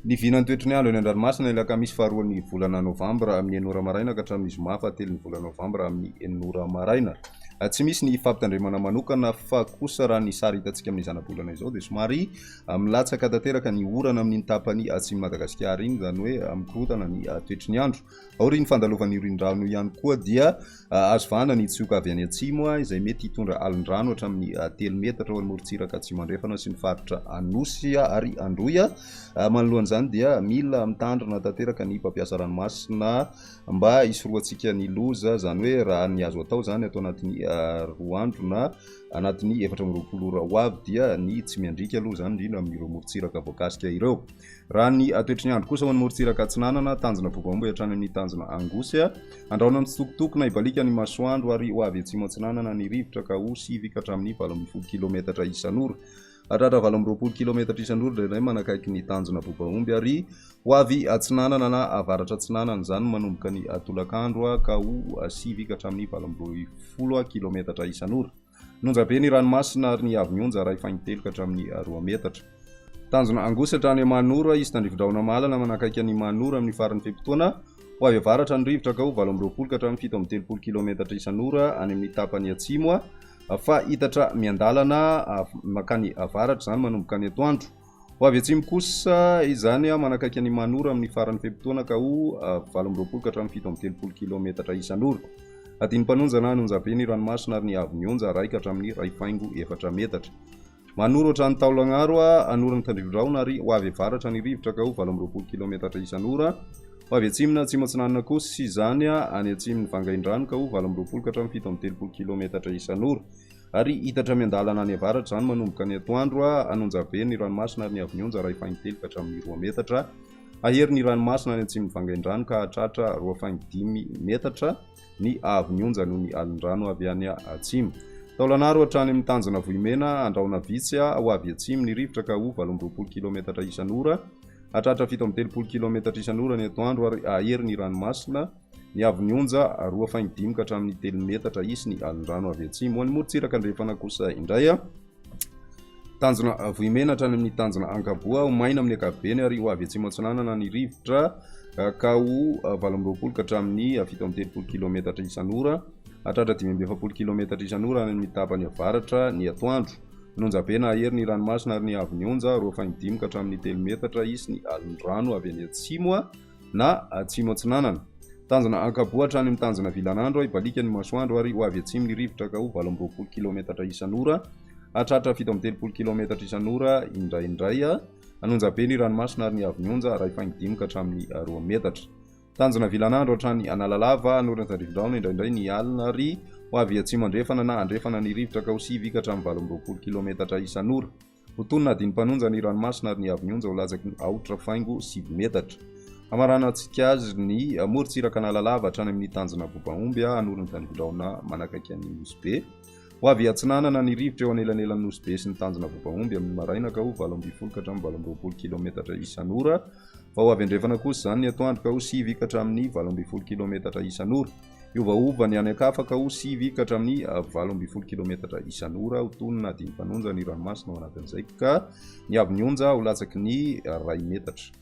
Ny vinan'ny toetry ny andro eny an-dranomasina ny alakamisy faharoan'ny volana novambra amin'ny enina ora maraina ka hatramin'ny zoma fahatelon'ny volana novambra amin'ny enina ora maraina. Tsy misy ny fampitandremana manokana fa kosa raha ny sary hitantsika amin'ny zanabolana izao dia somary milatsaka tanteraka ny orana amin'iny tapany atsimon'i Madagasikara iny, izany hoe mikorontana ny toetry ny andro. Aorian'ny fandalovan'io riandrano io ihany koa dia azo vahana ny tsioka avy any atsimo izay mety hitondra alin-drano hatramin'ny 3 metatra ao amin'ny morontsiraka atsimo andrefana sy ny faritra Anosy ary Androy. Manoloana izany dia mila mitandrina tanteraka ny mpampiasa ranomasina mba hisorohantsika ny loza, izany hoe raha ny azo atao izany ato anatin'ny 2 andro na anatin'ny 24 ora ho avy dia ny tsy miandriaka aloha izany indrindra amin'ireo morontsiraka voakasika ireo. Raha ny toetry ny andro kosa ho an'ny morontsiraka atsinanana, tanjona Bobaomby hatrany amin'ny tanjona Angosy. Andrahona mitsitokotoko na hibaliaka ny masoandro ary ho avy atsimo atsinanana ny rivotra ka ho 9 ka hatramin'ny 18 kilometatra isan'ora. Hatratra 28 kilometatra isan'ora indraindray manakaiky ny tanjona Bobaomby ary ho avy atsinanana na avaratra atsinanana izany manomboka ny tolakandro ka ho 9 ka hatramin'ny 18 kilometatra isan'ora. Nonja be ny ranomasina ary ny haavon'ny onja iray faingo telo ka hatramin'ny 2 metatra. Tanjona Angosy hatrany Mahanoro, hisy tandrifindrahona mahalana manakaiky an'i Mahanoro amin'ny faran'ny fe-potoana. Ho avy avaratra ny rivotra ka ho 28 ka hatramin'ny 37 kilometatra isan'ora any amin'ny tapany atsimo fa hitatra miandalana mankany avaratra izany manomboka ny atoandro. Ho avy atsimo kosa izany manakaiky an'i Mahanoro amin'ny faran'ny fe-potoana ka ho 28 ka hatramin'ny 37 kilometatra isan'ora. Adin'ny mpanonja na an'onjabe ny ranomasina ary ny haavon'ny onja iray ka hatramin'ny iray faingo efatra metatra. Mahanoro hatrany Taolagnaro, Anorona Tandrivindrahona ary ho avy avaratra ny rivotra ka ho 28 kilometatra isan'ora. Ho avy atsimo na atsimo atsinanana kosa izany any atsimon'i Vangaindrano ka ho 28 ka hatramin'ny 37 kilometatra isan'ora. Ary hitatra miandalana any avaratra izany manomboka ny atoandro, an'Onjabe ny ranomasina ary ny haavon'ny onja iray faingo telo ka hatramin'ny 2 metatra. Hahery ny ranomasina any atsimon'i Vangaindrano ka hahatratra 2 faingo dimy metatra ny haavon'ny onja noho ny alin-drano avy any atsimo. Taolanaro hatrany amin'ny tanjona Vohimena, Andrahona vitsy, ho avy atsimo ny rivotra ka ho 28 kilometatra isan'ora. Hahatratra 37 kilometatra isan'ora ny atoandro ary hahery ny ranomasina. Ny haavon'ny onja, 2 faingo dimy ka hatramin'ny 3 metatra hisy ny alin-drano avy atsimo. Ho an'ny morontsiraka andrefana kosa indray, tanjona Vohimena hatrany amin'ny tanjona Ankaboa, ho maina amin'ny ankapobeny ary ho avy atsimo atsinanana ny rivotra ka ho 28 ka hatramin'ny 37 kilometatra isan'ora. Hahatratra 45 kilometatra isan'ora any amin'ny tapany avaratra ny atoandro. Ny onjabe na hahery ny ranomasina ary ny haavon'ny onja, 2 faingo dimy ka hatramin'ny 3 metatra hisy ny alin-drano avy any atsimo. na atsimo atsinanana. Tanjona Ankaboa hatrany amin'ny tanjona Vilanandro, hibaliaka ny masoandro ary ho avy atsimo ny rivotra ka ho 28 kilaometatra isan'ora hatratra 37 kilaometatra isan'ora indraindray. An'Onjabe ny ranomasina ary ny haavon'ny onja iray faingo dimy ka hatramin'ny 2 metatra. Tanjona Vilanandro hatrany Analalava, anorana tandrifindrahona indraindray ny alina ary ho avy atsimo andrefana na andrefana ny rivotra ka ho 9 ka hatramin'ny 28 kilaometatra isan'ora. Ho tonona adin'ny mpanonja ny ranomasina ary ny haavon'ny onja ho latsaky ny aotra faingo 9 metatra. Hamaranantsika azy ny morontsiraka Analalava hatrany amin'ny tanjona Bobaomby anorina tandrifindrahona manakaiky an'i Nosy Be. Ho avy atsinanana ny rivotra eo anelanelan'i Nosy Be sy ny tanjona Bobaomby amin'ny maraina ka ho 18 ka hatramin'ny 28 kilometatra isan'ora. Fa ho avy andrefana kosa izany ny atoandro ka ho 9 ka hatramin'ny 18 kilometatra isan'ora. Hiovaova ny any an-kafa ka ho 9 ka hatramin'ny 18 kilometatra isan'ora ho tonona adin'ny mpanonja ny ranomasina ao anatin'izay ka ny haavon'ny onja ho latsaky ny iray metatra.